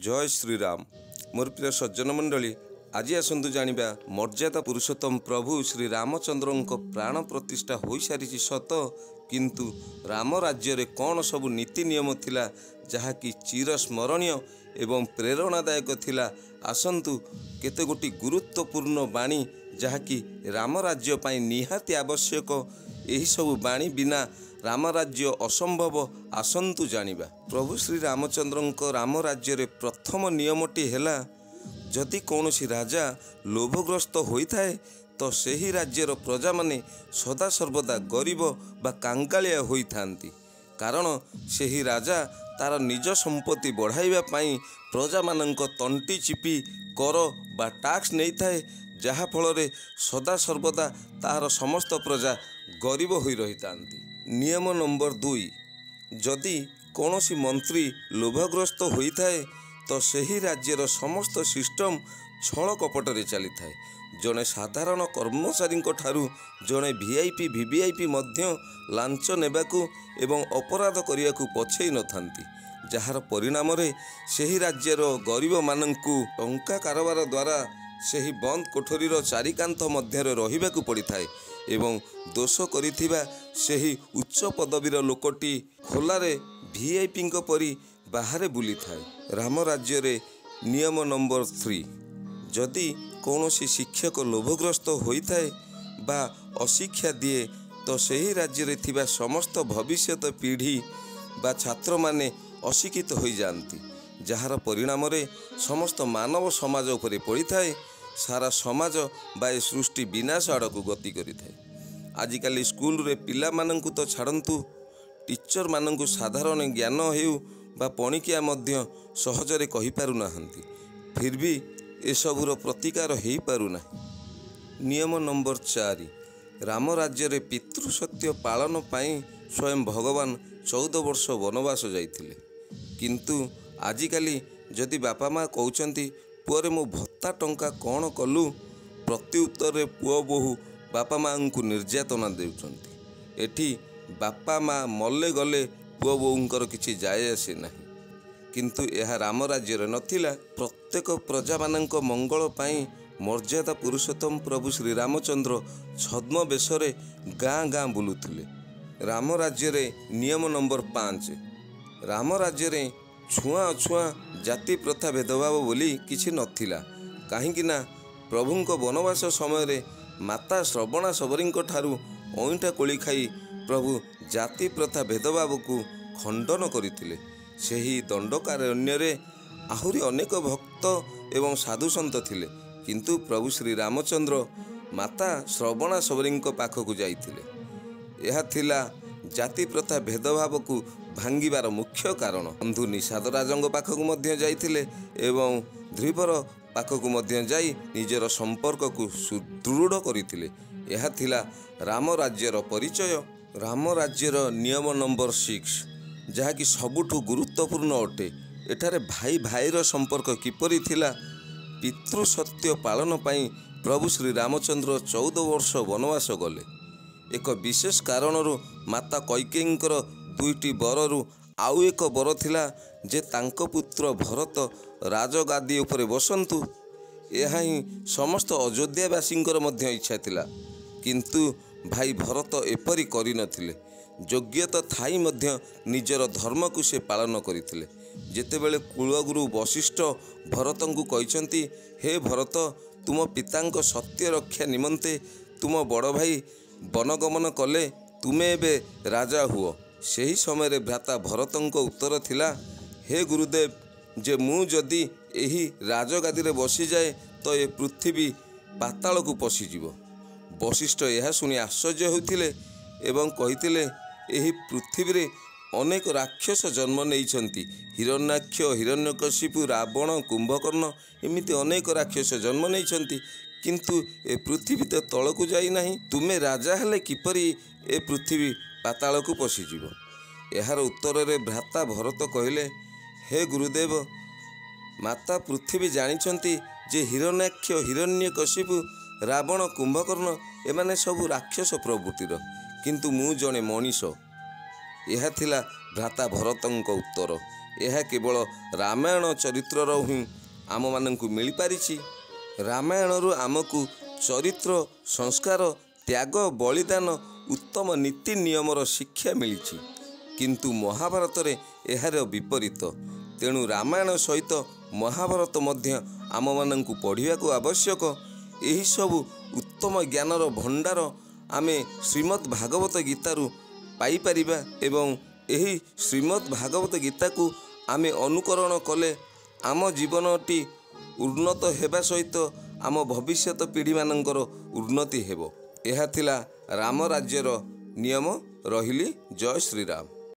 ଜୟ ଶ୍ରୀରାମ। ମୋର ପ୍ରିୟ ସଜ୍ଜନ ମଣ୍ଡଳୀ, ଆଜି ଆସନ୍ତୁ ଜାଣିବା ମର୍ଯ୍ୟାଦା ପୁରୁଷୋତ୍ତମ ପ୍ରଭୁ ଶ୍ରୀ ରାମଚନ୍ଦ୍ରଙ୍କ ପ୍ରାଣ ପ୍ରତିଷ୍ଠା ହୋଇସାରିଛି ସତ, କିନ୍ତୁ ରାମ ରାଜ୍ୟରେ କ'ଣ ସବୁ ନୀତି ନିୟମ ଥିଲା ଯାହାକି ଚିରସ୍ମରଣୀୟ ଏବଂ ପ୍ରେରଣାଦାୟକ ଥିଲା। ଆସନ୍ତୁ କେତେ ଗୋଟି ଗୁରୁତ୍ୱପୂର୍ଣ୍ଣ ବାଣୀ ଯାହାକି ରାମ ରାଜ୍ୟ ପାଇଁ ନିହାତି ଆବଶ୍ୟକ, ଏହିସବୁ ବାଣୀ ବିନା ରାମରାଜ୍ୟ ଅସମ୍ଭବ। ଆସନ୍ତୁ ଜାଣିବା। ପ୍ରଭୁ ଶ୍ରୀ ରାମଚନ୍ଦ୍ରଙ୍କ ରାମ ରାଜ୍ୟରେ ପ୍ରଥମ ନିୟମଟି ହେଲା, ଯଦି କୌଣସି ରାଜା ଲୋଭଗ୍ରସ୍ତ ହୋଇଥାଏ ତ ସେହି ରାଜ୍ୟର ପ୍ରଜାମାନେ ସଦାସର୍ବଦା ଗରିବ ବା କାଙ୍ଗାଳିଆ ହୋଇଥାନ୍ତି। କାରଣ ସେହି ରାଜା ତାର ନିଜ ସମ୍ପତ୍ତି ବଢ଼ାଇବା ପାଇଁ ପ୍ରଜାମାନଙ୍କ ତଣ୍ଟି ଚିପି କର ବା ଟାକ୍ସ ନେଇଥାଏ, ଯାହାଫଳରେ ସଦାସର୍ବଦା ତାହାର ସମସ୍ତ ପ୍ରଜା ଗରିବ ହୋଇ ରହିଥାନ୍ତି। ନିୟମ ନମ୍ବର 2, ଯଦି କୌଣସି ମନ୍ତ୍ରୀ ଲୋଭଗ୍ରସ୍ତ ହୋଇଥାଏ ତ ସେହି ରାଜ୍ୟର ସମସ୍ତ ସିଷ୍ଟମ୍ ଛଳ କପଟରେ ଚାଲିଥାଏ। ଜଣେ ସାଧାରଣ କର୍ମଚାରୀଙ୍କ ଠାରୁ ଜଣେ ଭିଆଇପି ଭିଭିଆଇପି ମଧ୍ୟ ଲାଞ୍ଚ ନେବାକୁ ଏବଂ ଅପରାଧ କରିବାକୁ ପଛେଇ ନଥାନ୍ତି, ଯାହାର ପରିଣାମରେ ସେହି ରାଜ୍ୟର ଗରିବମାନଙ୍କୁ ଟଙ୍କା କାରବାର ଦ୍ୱାରା ସେହି ବନ୍ଦ କୋଠରୀର ଚାରିକାନ୍ଥ ମଧ୍ୟରେ ରହିବାକୁ ପଡ଼ିଥାଏ ଏବଂ ଦୋଷ କରିଥିବା ସେହି ଉଚ୍ଚ ପଦବୀର ଲୋକଟି ଖୋଲାରେ ଭିଆଇପିଙ୍କ ପରି ବାହାରେ ବୁଲିଥାଏ। ରାମ ରାଜ୍ୟରେ ନିୟମ ନମ୍ବର 3, ଯଦି କୌଣସି ଶିକ୍ଷକ ଲୋଭଗ୍ରସ୍ତ ହୋଇଥାଏ ବା ଅଶିକ୍ଷା ଦିଏ ତ ସେହି ରାଜ୍ୟରେ ଥିବା ସମସ୍ତ ଭବିଷ୍ୟତ ପିଢ଼ି ବା ଛାତ୍ରମାନେ ଅଶିକ୍ଷିତ ହୋଇଯାଆନ୍ତି, ଯାହାର ପରିଣାମରେ ସମସ୍ତ ମାନବ ସମାଜ ଉପରେ ପଡ଼ିଥାଏ। ସାରା ସମାଜ ବା ଏ ସୃଷ୍ଟି ବିନାଶ ଆଡ଼କୁ ଗତି କରିଥାଏ। ଆଜିକାଲି ସ୍କୁଲରେ ପିଲାମାନଙ୍କୁ ତ ଛାଡ଼ନ୍ତୁ, ଟିଚରମାନଙ୍କୁ ସାଧାରଣ ଜ୍ଞାନ ହେଉ ବା ପଣିକିଆ ମଧ୍ୟ ସହଜରେ କହିପାରୁନାହାନ୍ତି, ଫିର୍ ବି ଏସବୁର ପ୍ରତିକାର ହୋଇପାରୁନାହିଁ। ନିୟମ ନମ୍ବର 4, ରାମ ରାଜ୍ୟରେ ପିତୃସତ୍ୟ ପାଳନ ପାଇଁ ସ୍ୱୟଂ ଭଗବାନ 14 ବର୍ଷ ବନବାସ ଯାଇଥିଲେ। କିନ୍ତୁ ଆଜିକାଲି ଯଦି ବାପା ମା କହୁଛନ୍ତି, ପୁଅରେ ମୋ ଭତ୍ତା ଟଙ୍କା କ'ଣ କଲୁ, ପ୍ରତ୍ୟୁତ୍ତରରେ ପୁଅ ବୋହୂ ବାପା ମାଆଙ୍କୁ ନିର୍ଯାତନା ଦେଉଛନ୍ତି। ଏଠି ବାପା ମା ମଲେ ଗଲେ ପୁଅ ବୋହୂଙ୍କର କିଛି ଯାଏ ଆସେ ନାହିଁ। କିନ୍ତୁ ଏହା ରାମ ରାଜ୍ୟରେ ନଥିଲା। ପ୍ରତ୍ୟେକ ପ୍ରଜାମାନଙ୍କ ମଙ୍ଗଳ ପାଇଁ ମର୍ଯ୍ୟାଦା ପୁରୁଷୋତ୍ତମ ପ୍ରଭୁ ଶ୍ରୀରାମଚନ୍ଦ୍ର ଛଦ୍ମବେଶରେ ଗାଁ ଗାଁ ବୁଲୁଥିଲେ। ରାମ ରାଜ୍ୟରେ ନିୟମ ନମ୍ବର 5, ରାମ ରାଜ୍ୟରେ ଛୁଆଁ ଅଛୁଆଁ ଜାତି ପ୍ରଥା ଭେଦଭାବ ବୋଲି କିଛି ନଥିଲା। କାହିଁକି ନା ପ୍ରଭୁଙ୍କ ବନବାସ ସମୟରେ ମାତା ଶ୍ରବଣା ଶବରୀଙ୍କ ଠାରୁ ଅଇଁଠା କୋଳି ଖାଇ ପ୍ରଭୁ ଜାତି ପ୍ରଥା ଭେଦଭାବକୁ ଖଣ୍ଡନ କରିଥିଲେ। ସେହି ଦଣ୍ଡକାରଣ୍ୟରେ ଆହୁରି ଅନେକ ଭକ୍ତ ଏବଂ ସାଧୁସନ୍ଥ ଥିଲେ, କିନ୍ତୁ ପ୍ରଭୁ ଶ୍ରୀରାମଚନ୍ଦ୍ର ମାତା ଶ୍ରବଣା ଶବରୀଙ୍କ ପାଖକୁ ଯାଇଥିଲେ। ଏହା ଥିଲା ଜାତି ପ୍ରଥା ଭେଦଭାବକୁ ଭାଙ୍ଗିବାର ମୁଖ୍ୟ କାରଣ। ବନ୍ଧୁ ନିଷାଦରାଜଙ୍କ ପାଖକୁ ମଧ୍ୟ ଯାଇଥିଲେ ଏବଂ ଧ୍ରୁବର ପାଖକୁ ମଧ୍ୟ ଯାଇ ନିଜର ସମ୍ପର୍କକୁ ସୁଦୃଢ଼ କରିଥିଲେ। ଏହା ଥିଲା ରାମ ରାଜ୍ୟର ପରିଚୟ। ରାମ ରାଜ୍ୟର ନିୟମ ନମ୍ବର 6, ଯାହାକି ସବୁଠୁ ଗୁରୁତ୍ୱପୂର୍ଣ୍ଣ ଅଟେ। ଏଠାରେ ଭାଇ ଭାଇର ସମ୍ପର୍କ କିପରି ଥିଲା? ପିତୃସତ୍ୟ ପାଳନ ପାଇଁ ପ୍ରଭୁ ଶ୍ରୀରାମଚନ୍ଦ୍ର 14 ବର୍ଷ ବନବାସ ଗଲେ। ଏକ ବିଶେଷ କାରଣରୁ ମାତା କୈକେୟୀଙ୍କର 2ଟି ବରରୁ ଆଉ ଏକ ବର ଥିଲା ଯେ ତାଙ୍କ ପୁତ୍ର ଭରତ ରାଜଗାଦି ଉପରେ ବସନ୍ତୁ। ଏହା ହିଁ ସମସ୍ତ ଅଯୋଧ୍ୟାବାସୀଙ୍କର ମଧ୍ୟ ଇଚ୍ଛା ଥିଲା, କିନ୍ତୁ ଭାଇ ଭରତ ଏପରି କରିନଥିଲେ। ଯୋଗ୍ୟତା ଥାଇ ମଧ୍ୟ ନିଜର ଧର୍ମକୁ ସେ ପାଳନ କରିଥିଲେ। ଯେତେବେଳେ କୁଳଗୁରୁ ବଶିଷ୍ଠ ଭରତଙ୍କୁ କହିଛନ୍ତି, ହେ ଭରତ, ତୁମ ପିତାଙ୍କ ସତ୍ୟ ରକ୍ଷା ନିମନ୍ତେ ତୁମ ବଡ଼ ଭାଇ ବନଗମନ କଲେ, ତୁମେ ଏବେ ରାଜା ହୁଅ। ସେହି ସମୟରେ ଭ୍ରାତା ଭରତଙ୍କ ଉତ୍ତର ଥିଲା, ହେ ଗୁରୁଦେବ, ଯେ ମୁଁ ଯଦି ଏହି ରାଜଗାଦିରେ ବସିଯାଏ ତ ଏ ପୃଥିବୀ ପାତାଳକୁ ପଶିଯିବ। ବଶିଷ୍ଠ ଏହା ଶୁଣି ଆଶ୍ଚର୍ଯ୍ୟ ହେଉଥିଲେ ଏବଂ କହିଥିଲେ, ଏହି ପୃଥିବୀରେ ଅନେକ ରାକ୍ଷସ ଜନ୍ମ ନେଇଛନ୍ତି। ହିରଣ୍ୟାକ୍ଷ, ହିରଣ୍ୟକଶିପୁ, ରାବଣ, କୁମ୍ଭକର୍ଣ୍ଣ, ଏମିତି ଅନେକ ରାକ୍ଷସ ଜନ୍ମ ନେଇଛନ୍ତି, କିନ୍ତୁ ଏ ପୃଥିବୀ ତ ତଳକୁ ଯାଇନାହିଁ। ତୁମେ ରାଜା ହେଲେ କିପରି ଏ ପୃଥିବୀ ପାତାଳକୁ ପଶିଯିବ? ଏହାର ଉତ୍ତରରେ ଭ୍ରାତା ଭରତ କହିଲେ, ହେ ଗୁରୁଦେବ, ମାତା ପୃଥିବୀ ଜାଣିଛନ୍ତି ଯେ ହିରଣ୍ୟାକ୍ଷ, ହିରଣ୍ୟକଶିପୁ, ରାବଣ, କୁମ୍ଭକର୍ଣ୍ଣ ଏମାନେ ସବୁ ରାକ୍ଷସ ପ୍ରବୃତ୍ତିର, କିନ୍ତୁ ମୁଁ ଜଣେ ମଣିଷ। ଏହା ଥିଲା ଭ୍ରାତା ଭରତଙ୍କ ଉତ୍ତର। ଏହା କେବଳ ରାମାୟଣ ଚରିତ୍ରର ହିଁ ଆମମାନଙ୍କୁ ମିଳିପାରିଛି। ରାମାୟଣରୁ ଆମକୁ ଚରିତ୍ର, ସଂସ୍କାର, ତ୍ୟାଗ, ବଳିଦାନ, ଉତ୍ତମ ନୀତି ନିୟମର ଶିକ୍ଷା ମିଳିଛି। କିନ୍ତୁ ମହାଭାରତରେ ଏହାର ବିପରୀତ। ତେଣୁ ରାମାୟଣ ସହିତ ମହାଭାରତ ମଧ୍ୟ ଆମମାନଙ୍କୁ ପଢ଼ିବାକୁ ଆବଶ୍ୟକ। ଏହିସବୁ ଉତ୍ତମ ଜ୍ଞାନର ଭଣ୍ଡାର ଆମେ ଶ୍ରୀମଦ୍ ଭାଗବତ ଗୀତାରୁ ପାଇପାରିବା ଏବଂ ଏହି ଶ୍ରୀମଦ୍ ଭାଗବତ ଗୀତାକୁ ଆମେ ଅନୁକରଣ କଲେ ଆମ ଜୀବନଟି ଉନ୍ନତ ହେବା ସହିତ ଆମ ଭବିଷ୍ୟତ ପିଢ଼ିମାନଙ୍କର ଉନ୍ନତି ହେବ। ଏହା ଥିଲା ରାମ ରାଜ୍ୟର ନିୟମ। ରହିଲି, ଜୟ ଶ୍ରୀରାମ।